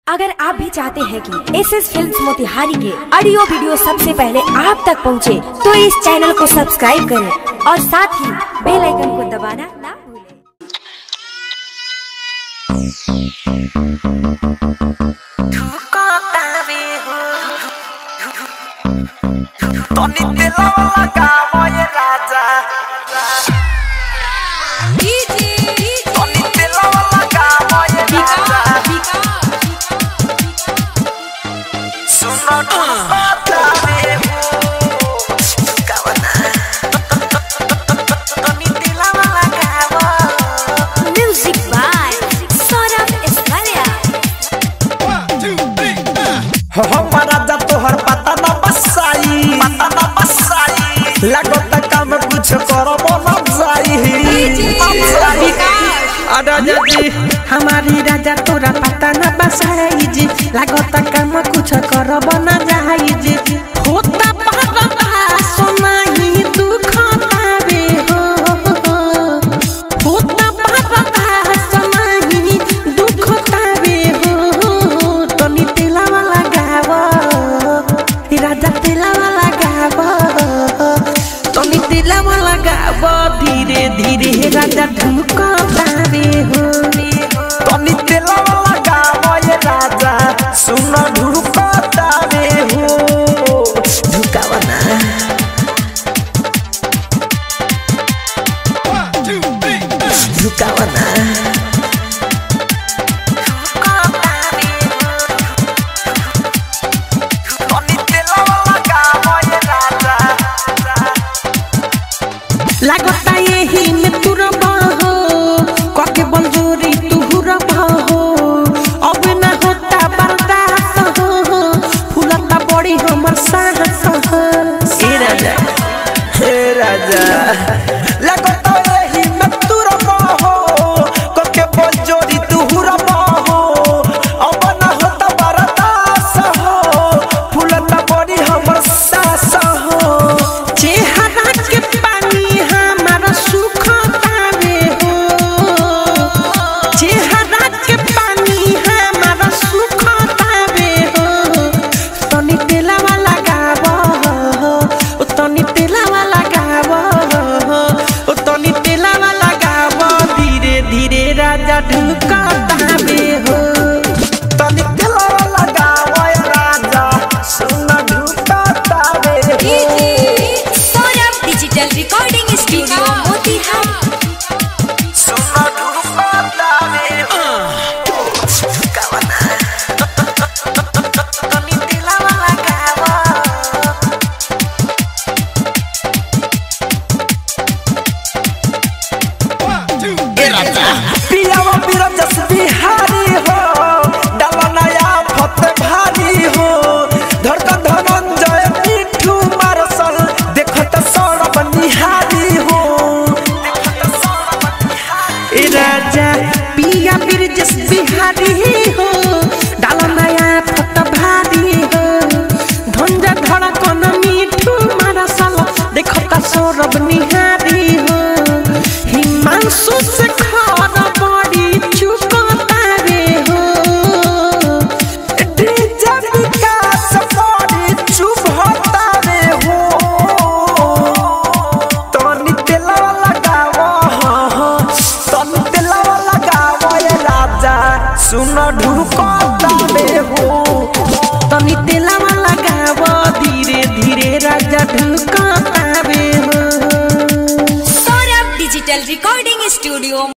अगर आप भी चाहते हैं कि एस एस फिल्म मोतिहारी के ऑडियो वीडियो सबसे पहले आप तक पहुंचे, तो इस चैनल को सब्सक्राइब करें और साथ ही बेल आइकन को दबाना ना भूलें। राजा तोहर पता न बसाई, पता न बसाई, लगता काम कुछ करबो न जाई। राजा जी हमारी राजा तोरा पता न बसाई जी, लगता काम कुछ करबो न जाई जी। होता पाता सुनाई दुख पावे हो, होता पाता सुनाई दुख पावे हो। तनी तेलावा लगावा राजा, तेलावा लगावा, तनी तेलावा लगावा, धीरे धीरे राजा ढुका पावे हो। तनी तेलावा लगावा ये राजा, सुन ढुका पावे हो, ढुकावा ना। ढुकावा ना। लगता यही में तू रबा हो, कके बलजोरी तू रबा हो। अब ना होता बर्दाश्त हो, फूलता बड़ी हमर साहस हो। ए राजा, हे राजा, लगता यही में तू रबा हो, कके बलजोरी तू रबा हो। अब ना होता बर्दाश्त हो, फूलता बड़ी हमर साहस हो। चेहरा के पानी हमारा सुख पावे हो, चेहरा के पानी हमारा सुख पावे हो। तनी तेलावा लगावा हो, तनी तेलावा लगावा हो, तनी तेलावा लगावा, धीरे धीरे राजा ढुका पावे हो। तनी तेलावा लगावा राजा, सुन ढुका पावे हो। Digital recording studio Motihari. पियावा बिरजस बिहारी हो, डाला नया फते भारी हो। धड़कन धनंजय मिठू मारसल, देखत सौरभ निहारी हो। ए राजा पिया बिरजस बिहारी हो, डाला नया फत भारी हो। धनंजय धड़कन मिठू मारसल, देखत सौरभ निहारी हो। हिमांशु से खाना बड़ी चुकतावे हो, डीजे विकास बड़ी चुभतावे हो। तनी तेलावा लगावा, तनी तेलावा लगावा ये राजा, सुन ढुकतावे हो। तनी तेलावा लगावा, धीरे धीरे राजा ढुकतावे हो। Saurabh digital recording studio.